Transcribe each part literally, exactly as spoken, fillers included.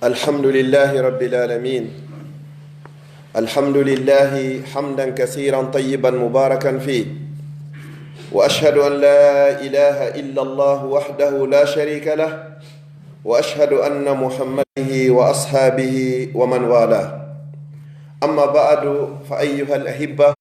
الحمد لله رب العالمين. الحمد لله حمدا كثيرا طيبا مباركا فيه. وأشهد أن لا إله إلا الله وحده لا شريك له. وأشهد أن محمدا وأصحابه ومن والاه. أما بعد، فأيها الأحبة،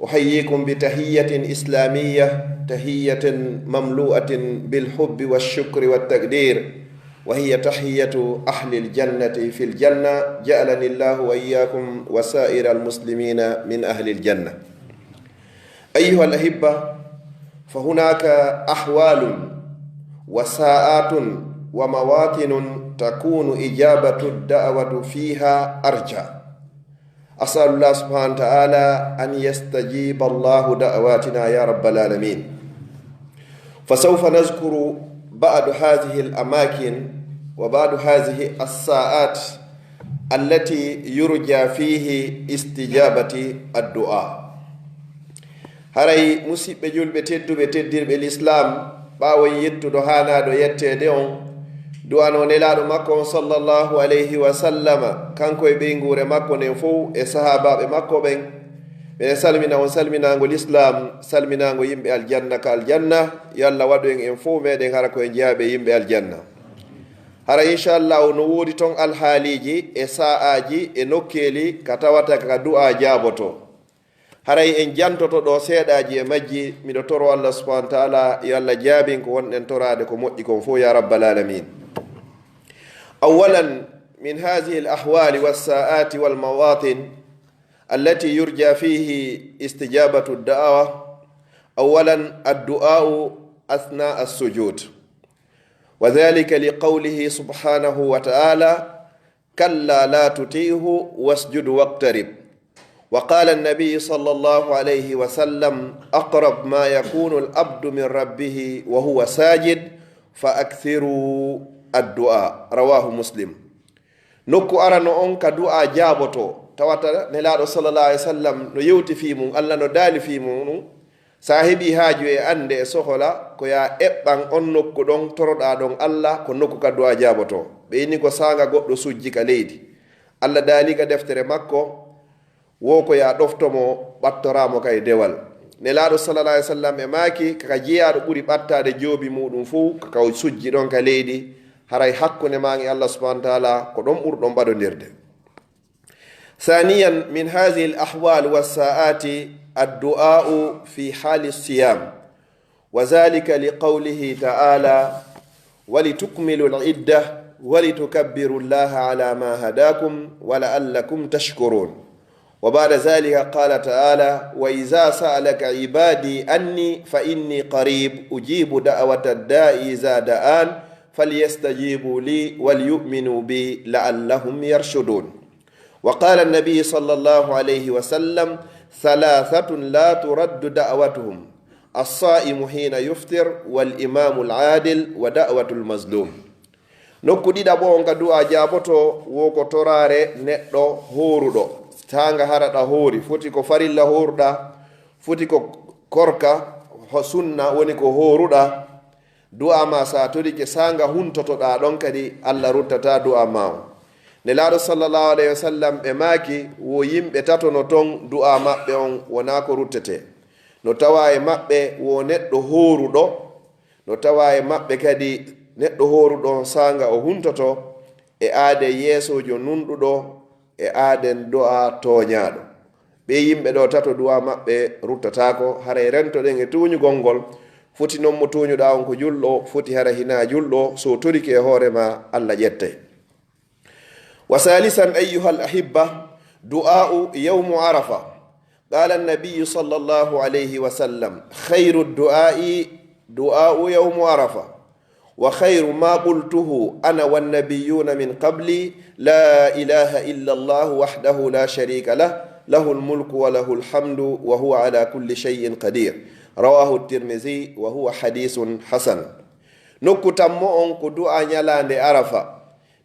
أحييكم بتحية إسلامية، تحية مملوءة بالحب والشكر والتقدير، وهي تحية أهل الجنة في الجنة، جعلني الله وإياكم وسائر المسلمين من أهل الجنة. أيها الأحبة، فهناك أحوال وساعات ومواطن تكون إجابة الدعوة فيها أرجى. أسأل الله سبحانه وتعالى أن يستجيب الله دعواتنا يا رب العالمين. فسوف نذكر بعض هذه الأماكن وبعض هذه الساعات التي يرجى فيه استجابة الدعاء. Haray, musiɓɓe julɓe tedduɓe, teddirɓe lislaam, ɓaawo en yettuɗo haanaaɗo yetteede on, du'ano Nelaaɗo makko on, sallallahu alayhi wa sallama, kanko e ɓeynguure makko nden fow, e sahaabaaɓe makko ɓen, ɓe salmina on salminaango lislaam, salminaango yimɓe aljanna ka aljanna. Yo Allah waɗu en, en fow meɗen hara ko en jeyaaɓe yimɓe aljanna. Hara, inchallahu, no woodi ton alhaaliiji e sa'aaji e nokkeeli ka tawata ka du'a jaaboto. Haray en jantoto ɗo seeɗaaji e majji, miɗo toro Allah subhanahu wa ta'ala, yo Allah jaabin ko wonɗen toraade ko moƴƴi kon fow, ya rabbal alamin. أولا، من هذه الأحوال والساعات والمواطن التي يرجى فيه استجابة الدعوة، أولا، الدعاء أثناء السجود، وذلك لقوله سبحانه وتعالى: كلا لا تطعه واسجد واقترب. وقال النبي صلى الله عليه وسلم: أقرب ما يكون العبد من ربه وهو ساجد فأكثروا الدعاء. رواه مسلم. Nokku arano on ka du'a jaaboto, tawata Nelaaɗo sallallahu alaihi wasallam no yewti fii mun, Allah no daali fii mun, sa heɓi haaju e annde e sohola, ko ya eɓɓan on nokku ɗon, toroɗa ɗon Allah, ko nokku ka du'a jaaboto. Ɓe inni ko saanga goɗɗo sujji ka leydi. Allah daali ka deftere makko, wo ko ya ɗofto mo, ɓattora mo kay dewal. Nelaaɗo sallallahu alaihi wasallam e maaki, ka jeyaaɗo ɓuri ɓattaade joobi muɗum fow, ka o sujji ɗon ka leydi, haray hakkunde maa e Allah subhanahu wa ta'ala ko ɗon ɓurɗon ɓadondirde. ثانيا، من هذه الأحوال والساعات الدعاء في حال الصيام، وذلك لقوله تعالى: ولتكملوا العدة ولتكبروا الله على ما هداكم ولعلكم تشكرون. وبعد ذلك قال تعالى: وإذا سألك عبادي عني فإني قريب أجيب دعوة الداع إذا دعان فليستجيبوا لي وليؤمنوا بي لعلهم يرشدون. وقال النبي صلى الله عليه وسلم: ثلاثة لا ترد دعوتهم: الصائم حين يفطر، والإمام العادل، ودعوة المظلوم. Nokku ɗiɗaɓo on ka du'a jaaboto, wo ko toraare neɗɗo hooruɗo. Saanga hara ɗa hoori, foti ko farilla hooruɗa, foti ko korka, ho-, sunna woni ko hooruɗa. Du'a ma sa torike saanga huntotoɗa ɗon kadi, Allah ruttata du'a ma on. Nelaaɗo sallallahu alaihi wasallam ɓe maaki, wo yimɓe tato no ton, du'a maɓɓe on wona ko ruttete. No tawa e maɓɓe wo neɗɗo hooruɗo, no tawa e maɓɓe kadi neɗɗo hooruɗo on saanga o huntoto e aaden yeesoojo nunɗuɗo e aaden du'a tooñaaɗo. Ɓe yimɓe ɗo tato du'a maɓɓe ruttataako, haray rentoɗen e tooñugol ngol. Foti non mo tooñuɗa on ko julɗo, foti hara hina julɗo, so torike e hoore ma, Allah ƴettay. وثالثا أيها الأحبة، دعاء يوم عرفة. قال النبي صلى الله عليه وسلم: خير الدعاء دعاء يوم عرفة، وخير ما قلته أنا والنبيون من قبلي: لا إله إلا الله وحده لا شريك له، له الملك وله الحمد وهو على كل شيء قدير. رواه الترمذي وهو حديث حسن. Nokku tammo on ko du'a ñalaande Arafa.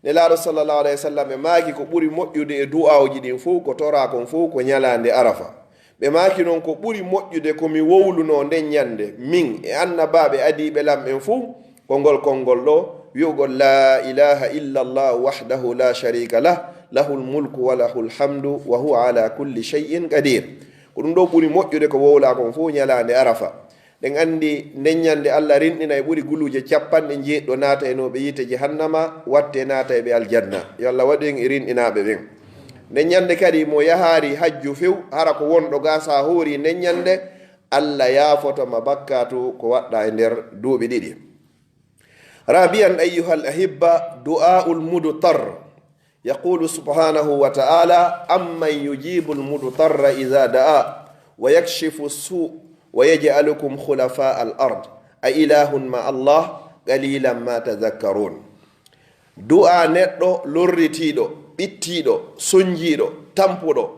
Nelaaɗo sallallahu alaihi wasallam e maaki ko ɓuri moƴƴude e du'aawuji ɗin fow, ko toraa kon fow, ko ñalaande Arafa. Ɓe maaki non ko ɓuri moƴƴude ko mi wowluno nden ñande, min e annabaaɓe adiiɓe lan ɓen fow, ko ngol konngol ɗo: wi'ugol laa ilaaha illa Allah wahdahu laa shariika lah, lahul mulku wa lahul hamdu wa huwa alaa kulli shay'in qadiir. Ko ɗum ɗoo ɓuri moƴƴude ko wowlaa kon fow ñalaande Arafa. Ɗen anndi nden ñande Allah rinɗinay ɓuri guluuje capanɗe njeeɗiɗo naataynooɓe yiite Jahannama, wattee naatayɓe aljanna. Yo Allah waɗu en e rinɗinaaɓe ɓen. Nden ñande kadi mo yahaali hajju few, hara ko wonɗo gaa, si a hoorii nden ñande, Allah yaafoto ma bakkaatu ko waɗɗaa e nder duuɓi ɗiɗi. Raabi'an, ayyuhal ahibba, du'aa'ul mudtar. Yaqulu subhanahu wa ta'ala, amman yujibul mudtarra idha da'a, wa yakshifu su', wa yaj'alukum khulafa'al ard. A ilahun ma Allah, qalilan ma tadhakkarun. Du'a neɗɗo lorritiiɗo, ɓittiiɗo, sonjiiɗo, tampuɗo.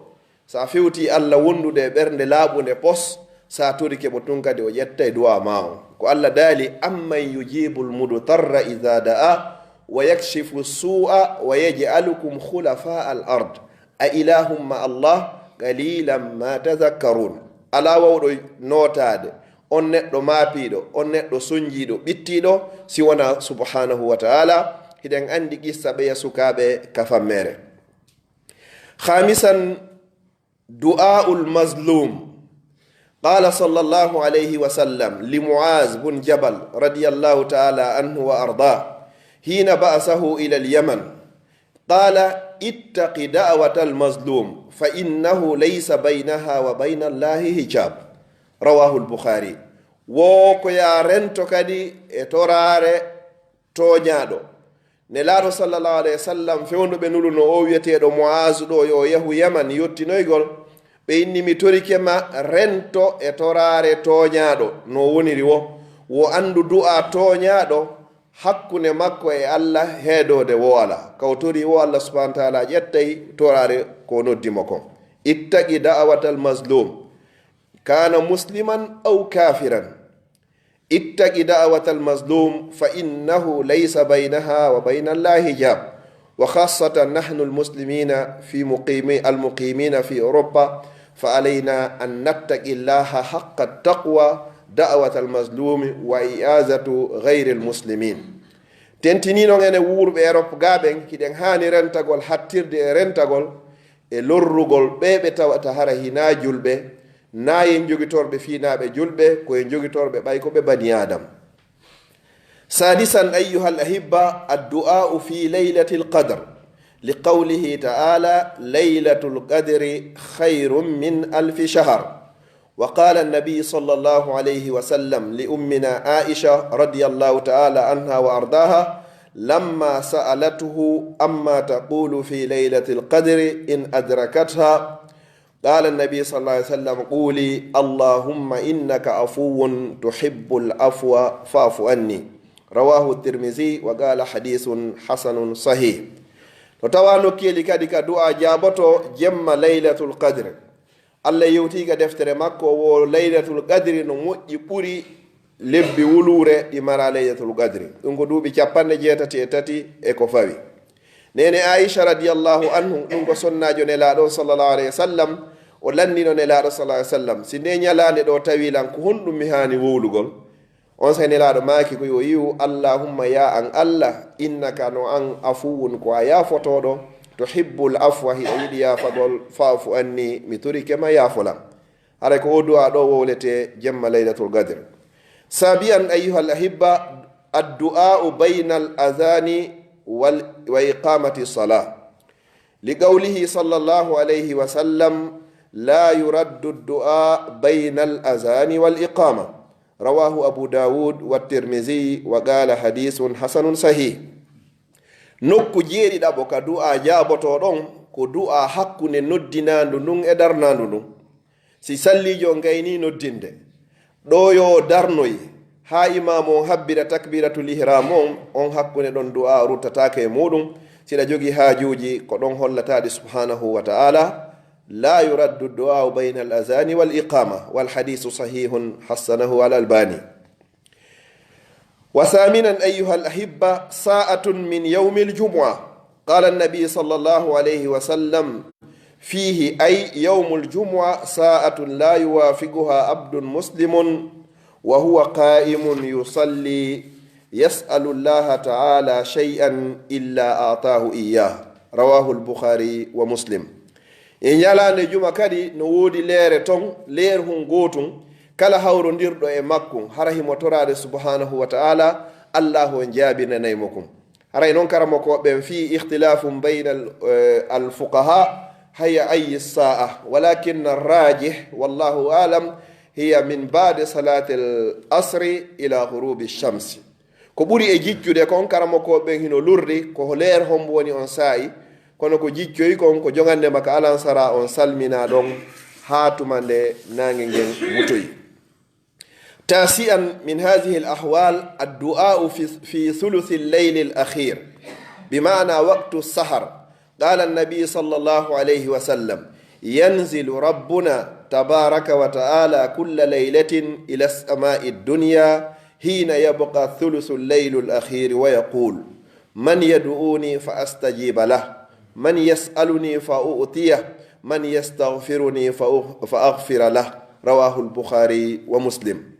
Sa fewtii Allah wondude e ɓernde laaɓunde pos, sa torike mo tun kadi o ƴettay du'a ma on. Ko Allah daali, amman yujibul mudtarra idha da'a, wa yakshifu su'a, wa yaj'alukum khulafa'al ard. A ilahun ma Allah, qalilan ma tadhakkarun. Alaa wawɗo nootaade, on neɗɗo maapiiɗo, on neɗɗo sonjiiɗo, ɓittiiɗo, si wonaa subhanahu wa ta'ala. Hiɗen anndi qissa ɓeya sukaaɓe kafammere. Khamisan, du'a'ul mazlum. Qala sallallahu alayhi wa sallam li Mu'az bun Jabal radiyallahu ta'ala anhu wa arda, hina ba'asahu ila al-Yaman, qala, ittaqi da'watal mazlum, fa innahu laysa baynaha wa bayna Allahi hijab. Rawahu al-Bukhari. Wo ko ya rento kadi e toraare tooñaaɗo. Nelaaɗo sallallahu alayhi wa sallam, fewndo ɓe nuluno o wi'eteeɗo Mu'aazu ɗo, yo o yahu Yaman yottinoygol, ɓe inni, mi torike ma, rento e toraare tooñaaɗo, no woniri wo. Wo anndu du'a tooñaaɗo hakkunde makko e Allah, heedoode wo alaa. Ka o torii wo, Allah subhanahu wa ta'ala ƴettay toraare ko noddi mo kon. Ittaqi da'watal mazlum, kana musliman aw kafiran. اتق دعوة المظلوم فإنه ليس بينها وبين الله حجاب، وخاصة نحن المسلمين في مقيمي-، المقيمين في أوروبا، فعلينا أن نتقي الله حق التقوى، دعوة المظلوم وإعازة غير المسلمين. Tentinii non enen wuurɓe Erop gaa ɓen, hiɗen haani rentagol, hattirde e rentagol, e lorrugol ɓee ɓe tawata hara hinaa julɓe, naa yen jogitorɓe fiinaaɓe julɓe, ko yen jogitorɓe ɓay ko ɓe bani Aadam. سادسا أيها الأحبة، الدعاء في ليلة القدر، لقوله تعالى: ليلة القدر خير من ألف شهر. وقال النبي صلى الله عليه وسلم لأمنا عائشة رضي الله تعالى عنها وأرضاها لما سألته: أما تقول في ليلة القدر إن أدركتها؟ قال النبي صلى الله عليه وسلم: قولي: اللهم إنك عفو تحب العفو فاعف عني. رواه الترمذي وقال: حديث حسن صحيح. No tawa nokkeeli kadi ka du'a jaaboto jemma Laylatul Qadr. Allah yewti ka deftere makko, wo Laylatul Qadri no moƴƴi ɓuri lebbi wuluure ɗi mara Laylatul Qadri. Ɗum ko duuɓi capanɗe jeetati e tati e ko fawi. Neene Aisha radiyallahu anhu, ɗum ko sonnaajo Nelaaɗo sallallahu alayhi wa sallam, o lanndino Nelaaɗo sallallahu alayhi wa sallam, si nde ñalaande ɗo tawi lan, ko honɗum mi haani wowlugol? On saa'i Nelaaɗo maaki ko yo yi'u, Allahumma, ya an Allah, innaka, no an, afuwun, ko a yaafotooɗo, tuhibbul afwa, hiɗa yiɗi yaafagol, fa'fu anni, mi torike ma, yaafo lan. Haray ko o du'a ɗo wowletee jemma Laylatul Qadr. Sabi'an, ayyuhal ahibba, addu'a'u baynal adhani wal, wa iqamati salah. Li qawlihi sallallahu alayhi wa sallam, la yuraddu du'a baynal adhani wal iqama. Rawahu Abu Dawud wa Tirmidhi wa qala hadithun hasanun sahih. Nokku jeeɗiɗaɓo ka du'a jaabotoo ɗon ko du'a hakkunde noddinaandu ndun e darnaandu ndun. Si salliijo on gaynii noddinde, ɗo yo o darnoy haa imaamu on habbira takbiratul ihram on, on hakkunde ɗon du'a o ruttataake e muuɗum. Si ɗa jogii haajuuji, ko ɗon hollataa ɗi subhanahu wa ta'ala. La yuraddu du'a bayna al-adhani wal iqama, wal hadithu sahihun, hassanahu al-Albani. وثامنا أيها الأحبة، ساعة من يوم الجمعة. قال النبي صلى الله عليه وسلم فيه، أي يوم الجمعة، ساعة لا يوافقها عبد مسلم وهو قائم يصلي يسأل الله تعالى شيئا إلا أعطاه إياه. رواه البخاري ومسلم. E ñalaande juma kadi no woodi leere ton, leer hun gootun, kala hawrondirɗo e makkun, hara himo toraade subhanahu wa ta'ala, Allahu on jaabinanay mo kun. Haray non karamokooɓe ɓen fii ikhtilafun bayna al-, eh, al-fuqaha, hiya ayyi sa'a, walakin ar-rajih, wallahu a'lam, hiya min ba'di salati al-asri ila ghurubi shamsi. Ko ɓuri e jiccude kon, karamokooɓe ɓen hino lurri ko leer hombo woni on saa'i, kono ko jiccoyi kon ko jongande maka alansara on salmina ɗon haa tuma nde naange ngen mutoyi. تاسعا من هذه الأحوال الدعاء في، في ثلث الليل الأخير، بمعنى وقت السحر. قال النبي صلى الله عليه وسلم: ينزل ربنا تبارك وتعالى كل ليلة إلى السماء الدنيا حين يبقى ثلث الليل الأخير ويقول: من يدعوني فأستجيب له، من يسألني فأعطيه، من يستغفرني فأغ-، فأغفر له. رواه البخاري ومسلم.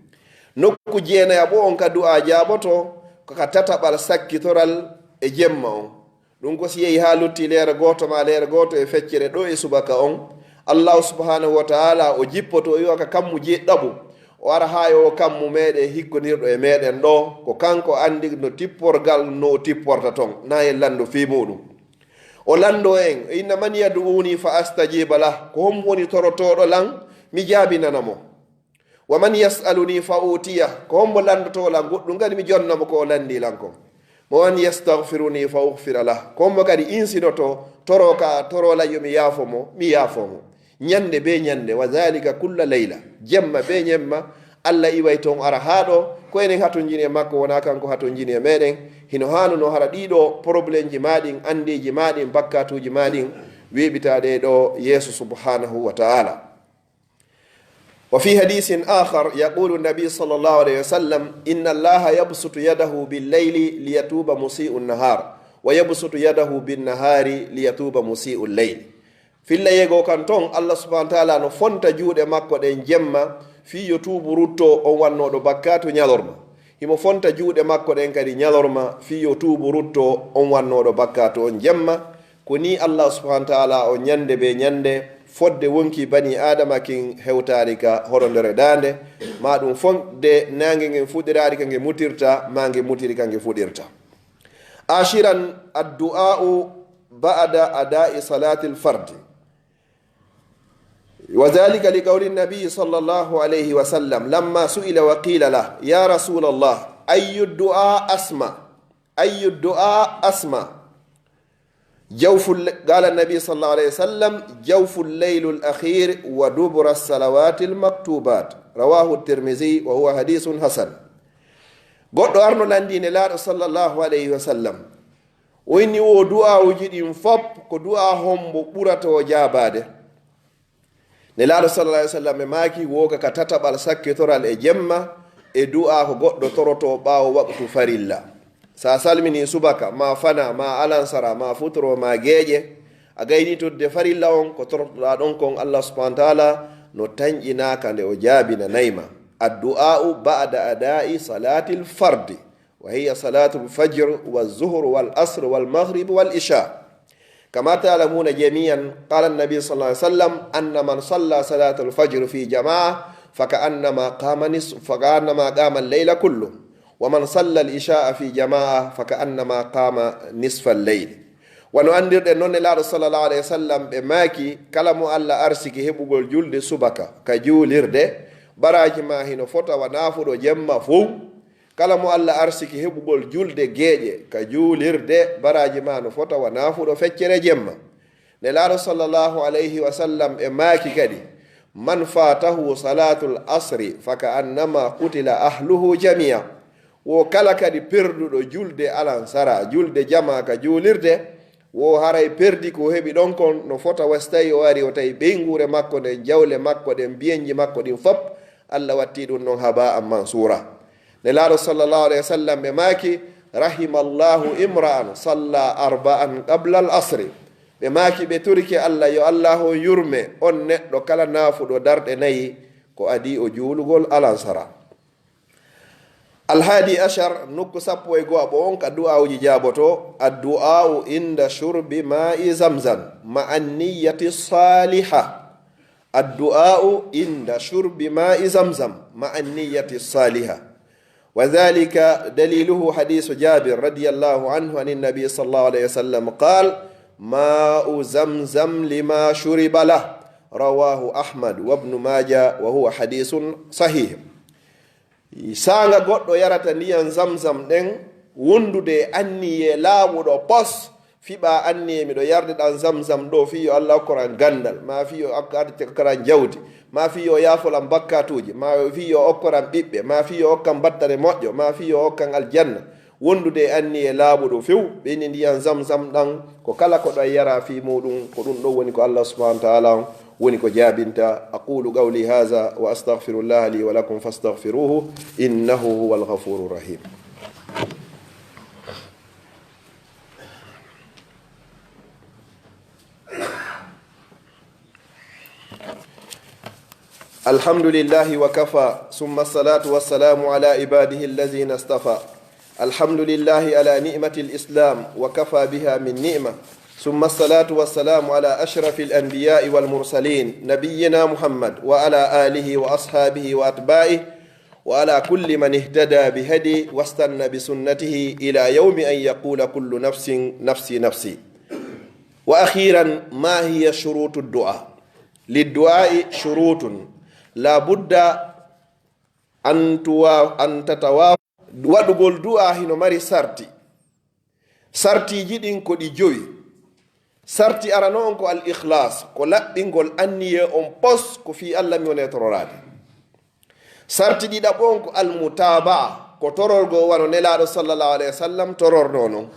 Nokku jeenayaɓo on ka du'a jaaboto, ko ka tataɓal sakkitoral e jemma on. Ɗum ko si yehi haa lutti leere gooto maa leere gooto e feccere ɗo e subaka on, Allahu subhanahu wa ta'ala o jippoto, o iwa ka kammu jeɗɗaɓu, o ara haa e o kammu meɗen hikkondirɗo e meɗen ɗo, ko kanko anndi no tipporgal no o tipporta ton, na e lanndo fii muɗum. O lanndo en, o inna: "Man yad'uni fa astajiba lah?" Ko hombo woni torotooɗo lan, mi jaabinana mo. "Wa man yas'aluni fa utiya?" Ko hombo lanndotoo lan goɗɗum kadi, mi jonna mo ko o lanndi lan kon. "Wa man yastaghfiruni fa ughfira lah?" Ko hombo kadi insinoto toro ka, toro lan yo mi yaafo mo, mi yaafo mo. Ñande be ñande, wa dhalika kulla layla. Jemma be ñemma, Allah iway ton ara haa ɗo, ko enen hatonjini e makko, wona kanko hatonjini e meɗen. Hino haanuno hara ɗiɗo problemji ma ɗin, andeeji ma ɗin, bakkatuuji ma ɗin, weeɓitaade ɗo Yeesu subhanahu wa ta'ala. وفي حديث آخر يقول النبي صلى الله عليه وسلم: إن الله يبسط يده بالليل ليتوب مسيء النهار، ويبسط يده بالنهار ليتوب مسيء الليل. Filla yego kan ton, Allah subhanahu wa ta'ala no fonta juuɗe makko ɗen jemma, fii yo tuubu rutto on wannooɗo bakkaatu ñalorma. Himo fonta juuɗe makko ɗen kadi ñalorma, fii yo tuubu rutto on wannooɗo bakkaatu on jemma. Ko nii Allah subhanahu wa ta'ala o ñande be ñande, fodde wonki bani Aadama kin hewtaari ka horondere daande, maa ɗum fodde naange ngen fuɗiraari ka nge mutirta, maa nge mutiri ka nge fuɗirta. Ashiran, addu'a'u ba'da ada'i salatil fardi. Wa dhalika li qawli nabi sallallahu alayhi wa sallam, lamma su'ila wa qila lah, ya Rasulallah, ayyu du'a asma? Ayyu du'a asma? Jawful, qala nabi sallallahu alayhi wa sallam, jawful laylul akhir wa dubura salawatil maktubat. Rawahu Tirmidhi wa huwa hadithun hasan. Goɗɗo arno lanndi Nelaaɗo sallallahu alayhi wa sallam. O inni wo du'aawuji ɗin fop, ko du'a hombo ɓurato jaabaade? Nelaaɗo sallallahu alayhi wa sallam e maaki, wo ka, ka tataɓal sakkitoral e jemma, e du'a ko goɗɗo toroto ɓaawo waqtu farilla. Sa salmini subaka, ma fana, ma alansara, ma futuro, ma geeƴe, a gayni tudde farilla on, ko torotoɗa ɗon kon Allah subhanahu wa ta'ala no tanƴinaka nde o jaabinanayma. Addu'a'u ba'da ada'i salatil fardi. وهي صلاة الفجر والظهر والعصر والمغرب والعشاء. كما تعلمون جميعا، قال النبي صلى الله عليه وسلم: أن من صلى صلاة الفجر في جماعة فكأنما قام نصف، فكأنما قام الليل كله، ومن صلى العشاء في جماعة فكأنما قام نصف الليل. Wano anndirɗen non, Nelaaɗo sallallahu alayhi wa sallam ɓe maaki, kala mo Allah arsiki heɓugol julde subaka ka juulirde, baraaji ma hino fota wa naafuɗo jemma fow. Kala mo Allah arsiki heɓugol julde geeƴe ka juulirde, baraaji ma no fota wa naafuɗo feccere jemma. Nelaaɗo sallallahu alayhi wa sallam e maaki kadi, man fatahu salatul asri faka annama qutila ahluhu jamia. Wo kala kadi perduɗo julde alansara, julde jama ka juulirde, wo haray perdi ko heɓi ɗon kon, no fota wa si tawi o ari o tawi ɓeynguure makko nden, jawle makko ɗen, biyenji makko ɗin fop, Allah watti ɗum ɗon haba an mansura. Nelaaɗo sallallahu alayhi wa sallam ɓe maaki, rahimallahu imra'an salla arba'an qabla al asri. Ɓe maaki, ɓe torike Allah, yo Allah on yurme on neɗɗo kala naafuɗo darɗe nayi ko adii o juulugol alansara. Alhaadi ashar, nokku sappo e go'aɓo on ka du'aawuji jaaboto, addu'aa'u inda shurbi ma'i zamzam ma'a niyyati saliha. Addu'aa'u inda shurbi ma'i zamzam ma'a niyyati saliha. Wa dhalika daliluhu hadisu Jabir radiyallahu anhu anin nabi sallallahu alaihi wasallam qal, ma'u zamzam lima shuriba lah. Rawahu Ahmad wa Ibnu Majah wa huwa hadisun sahih. Saanga goɗɗo yarata ndiyan zamzam ɗen, wondude e anniyee laaɓuɗo pos, fiɓa anniyee miɗo yarde ɗan zamzam ɗo fii yo Allah okkoran gandal, ma fii yo okkoran, okkoran jawdi, ma fii yo yaafolan bakkatuuji, ma fii yo okkoran ɓiɓɓe, ma fii yo okkan battane moƴƴo, ma fii yo okkan aljanna. Wondude e anniyee laaɓuɗo few, ɓe inni ndiyan zamzam ɗan, ko kala ko ɗan yara fii muɗum, ko ɗum ɗon woni ko Allah subhanahu wa ta'ala on woni ko jaabinta. Aqulu qawli hadha wa astaghfirullaha li wa lakum fastaghfiruhu innahu huwal ghafurur rahim. الحمد لله وكفى، ثم الصلاة والسلام على عباده الذين اصطفى. الحمد لله على نعمة الإسلام وكفى بها من نعمة، ثم الصلاة والسلام على أشرف الأنبياء والمرسلين نبينا محمد وعلى آله وأصحابه وأتباعه وعلى كل من اهتدى بهديه واستن بسنته إلى يوم أن يقول كل نفس نفسي نفسي. وأخيرا، ما هي شروط الدعاء؟ للدعاء شروط لا بد أن توا-، أن تتوا-، waɗugol du'a hino mari sarti. Sartiiji ɗin ko ɗi jowi. Sarti arano on ko al ikhlas, ko laɓɓingol anniyee on pos ko fii Allah mi woni e tororaade. Sarti ɗiɗaɓo on ko al mutaba'a, ko tororgo wano Nelaaɗo sallallahu alaihi wasallam tororno non.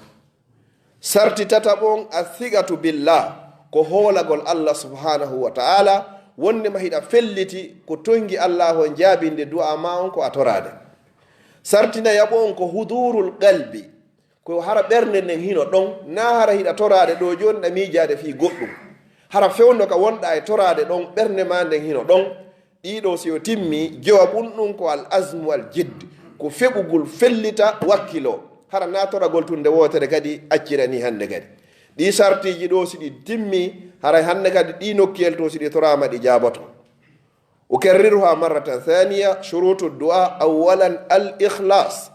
Sarti tataɓo on, athiqatu billah, ko hoolagol Allah subhanahu wa ta'ala, wonde ma hiɗa felliti ko tongi Allah on jaabinde du'a ma on ko a toraade. Sarti nayaɓo on ko hudurul qalbi, ko hara ɓernde nden hino ɗon, na hara hiɗa toraade ɗo jooni ɗa miijaade fii goɗɗum. Hara fewndo ka wonɗa e toraade ɗon, ɓernde ma nden hino ɗon. Ɗiɗo si o timmi, jowaɓun ɗum ko al azmu wal jidd, ko feɓugol fellita wakkilo. Hara na toragol tun nde wootere kadi accirani hannde kadi. Ɗi sartiiji ɗo si ɗi timmi, haray hannde kadi ɗi nokkiyel to si ɗi toraama ɗi jaaboto. أكررها مرة ثانية، شروط الدعاء، أولا الإخلاص،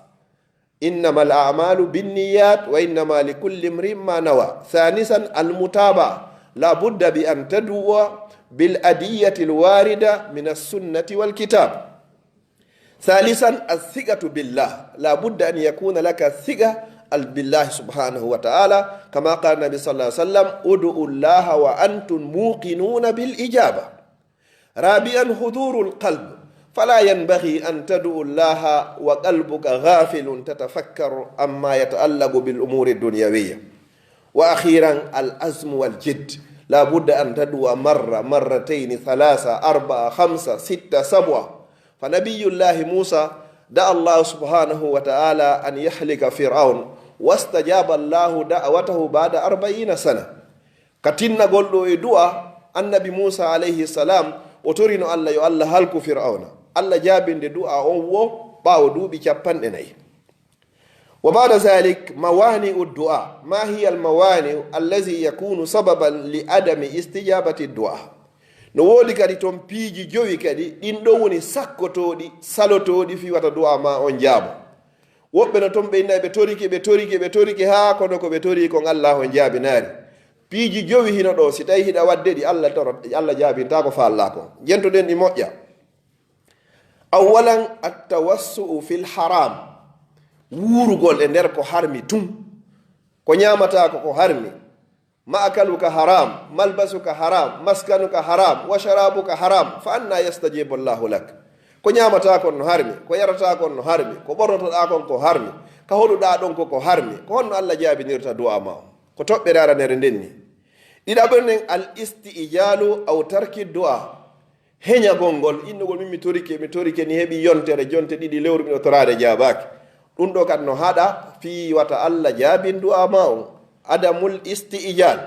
إنما الأعمال بالنيات وإنما لكل امرئ ما نوى. ثالثا المتابعة، لا بد بأن تدعو بالأدعية الواردة من السنة والكتاب. ثالثا الثقة بالله، لا بد أن يكون لك ثقة بالله سبحانه وتعالى، كما قال النبي صلى الله عليه وسلم: ادعوا الله وأنتم موقنون بالإجابة. رابعا حضور القلب، فلا ينبغي أن تدعو الله وقلبك غافل تتفكر عما يتعلق بالأمور الدنيوية. وأخيرا العزم والجد، لا بد أن تدعو مرة، مرتين، ثلاثة، أربعة، خمسة، ستة، سبعة. فنبي الله موسى دعا الله سبحانه وتعالى أن يهلك فرعون، واستجاب الله دعوته بعد أربعين سنة. Ka tinnagol ɗo e du'a, annabi Muusa alayhi salam, o torino Allah yo Allah halku Fir'awna. Allah jaabinde du'a on wo ɓaawo duuɓi cappanɗe nayi. وبعد ذلك موانع الدعاء، ما هي الموانع الذي يكون سببا لعدم استجابة الدعاء؟ No woodi kadi ton piiji jowi kadi, ɗin ɗon woni sakkotooɗi, salotooɗi fii wata du'a ma on jaabo. Woɓɓe no ton ɓe inna ɓe torike, ɓe torike, ɓe torike, haa kono ko ɓe tori kon Allah on jaabinaari. Piiji jowi hino ɗo, si tawi hiɗa wadde ɗi, Allah toro-, Allah jaabintaa ko faallaa kon. Jentoɗen ɗi moƴƴa. Awwalan, at-tawassu'u fil haram. Wuurugol e nder ko harmi tun. Ko ñaamataa ko, ko harmi. Ma'akaluka haram, malbasuka haram, maskanuka haram, wa sharabuka haram, fa anna yastajibu Allahu lak? Ko ñaamataa kon no harmi, ko yarataa kon no harmi, ko ɓornotoɗaa kon ko harmi, ka hoɗuɗaa ɗon ko ko harmi, ko honno Allah jaabinirta du'a ma on? Ko toɓɓere aranere nden ni. Ɗiɗaɓere nden, al isti'jalu aw tarki du'a. Heñagol ngol, innugol min mi torike, mi torike, ni heɓi yontere, jonte ɗiɗi, lewru miɗo toraade jaabaaki. Ɗum ɗo kadi no haɗa fii wata Allah jaabin du'a ma on. Adamul isti'jal.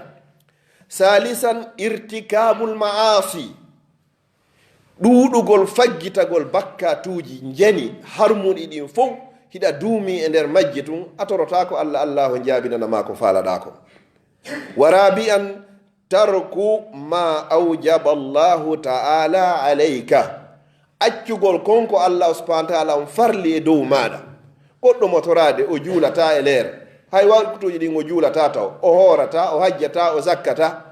Salisan, irtikabul ma'asi. Ɗuuɗugol faggitagol bakkatuuji njani harmuɗi ɗin fow, hiɗa duumi e nder majji tun, a torotaako Alla, Allaahu jaabinana maa ko faalaɗaa kon. Wa raabi'an, tarku ma awjaba Allahu ta'ala alayka. Accugol kon ko Allaahu subhaanahu wa ta'aala on farli e dow maaɗa. Goɗɗo mo toraade, o juulataa e leere. Hay waktuuji ɗin o juulataa taw, o hoorataa, o hajjataa, o zakkataa.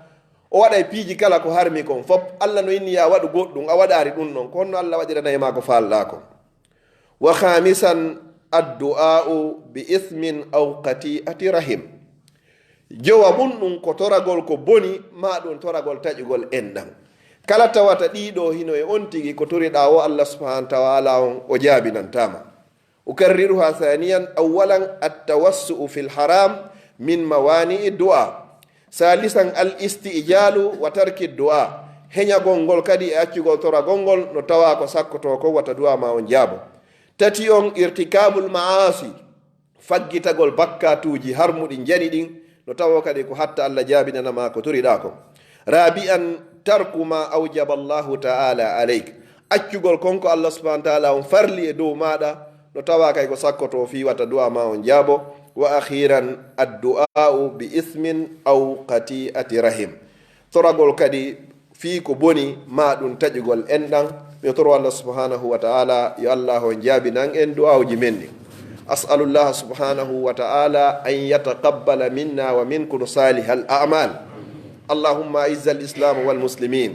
O waɗay piiji kala ko harmi kon fof. Alla no inni yo a waɗu goɗɗum, a waɗaali ɗum non. Ko honno Alla waɗiranay maa ko faalɗaa kon? Wa khamisan, addu'a'u bi ismin aw qati'ati rahim. Jowa mun ɗum ko toragol ko boni, maa ɗum toragol taƴugol enɗan. Kala tawata ɗiɗo hino e on tigi ko toriɗaa o Alla subhaanahu wa ta'aala on, o jaabinantaa ma. Ukarriruha thaniyan, awwalan, attawassu'u fil haram min mawani'i du'a. Salisan, al isti'jalu wa tarki du'a. Heñagol ngol kadi e accugol toragol ngol no tawa ko sakkotoo ko wata du'a ma on jaabo. Tati on, irtikabul ma'asi. Faggitagol bakkatuuji harmuɗi njani ɗin, no tawa kadi ko hatta Alla jaabinana ma ko toriɗaa kon. Raabi'an, tarku ma awjaba Allahu ta'ala alayk. Accugol kon ko Alla subhaanahu wa ta'aala on farli e dow maaɗa, no tawa kay ko sakkotoo fii wata du'a ma on jaabo. Wa akhiran, addu'a'u bi ismin aw qati'ati rahim. Toragol kadi fii ko boni, maa ɗum taƴugol enɗan. Mi toro Alla subhaanahu wa ta'aala, yo Alla on jaabinan en du'aawuji men ɗin. أسأل الله سبحانه وتعالى أن يتقبل منا ومنكم صالح الأعمال. اللهم أعز الإسلام والمسلمين.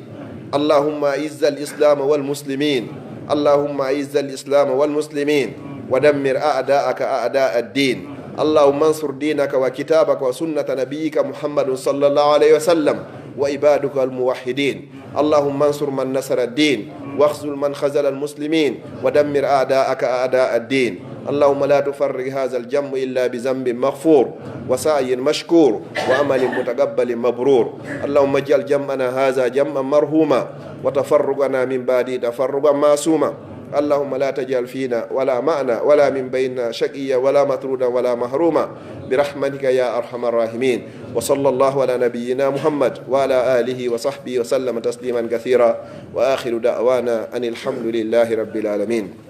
اللهم أعز الإسلام والمسلمين. اللهم أعز الإسلام والمسلمين. ودمر أعداءك أعداء الدين. اللهم انصر دينك وكتابك وسنة نبيك محمد صلى الله عليه وسلم وعبادك الموحدين. اللهم انصر من نصر الدين، واخذل من خذل المسلمين، ودمر أعداءك أعداء الدين. اللهم لا تفرق هذا الجمع إلا بذنب مغفور، وسعي مشكور، وعمل متقبل مبرور. اللهم اجعل جمعنا هذا جمعا مرحوما، وتفرقنا من بعده تفرقا معصوما. اللهم لا تجعل فينا ولا معنا ولا من بيننا شقيا ولا مطرودا ولا محروما، برحمتك يا أرحم الراحمين. وصلى الله على نبينا محمد وعلى آله وصحبه وسلم تسليما كثيرا. وآخر دعوانا أن الحمد لله رب العالمين.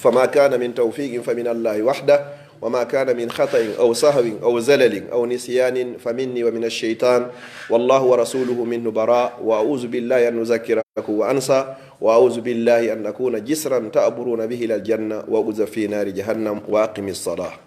فما كان من توفيق فمن الله وحده، وما كان من خطأ أو سهو أو زلل أو نسيان فمني ومن الشيطان، والله ورسوله منه براء، وأعوذ بالله أن أذكركم وأنسى، وأعوذ بالله أن أكون جسرا تعبرون به إلى الجنة وأقذف في نار جهنم. وأقم الصلاة.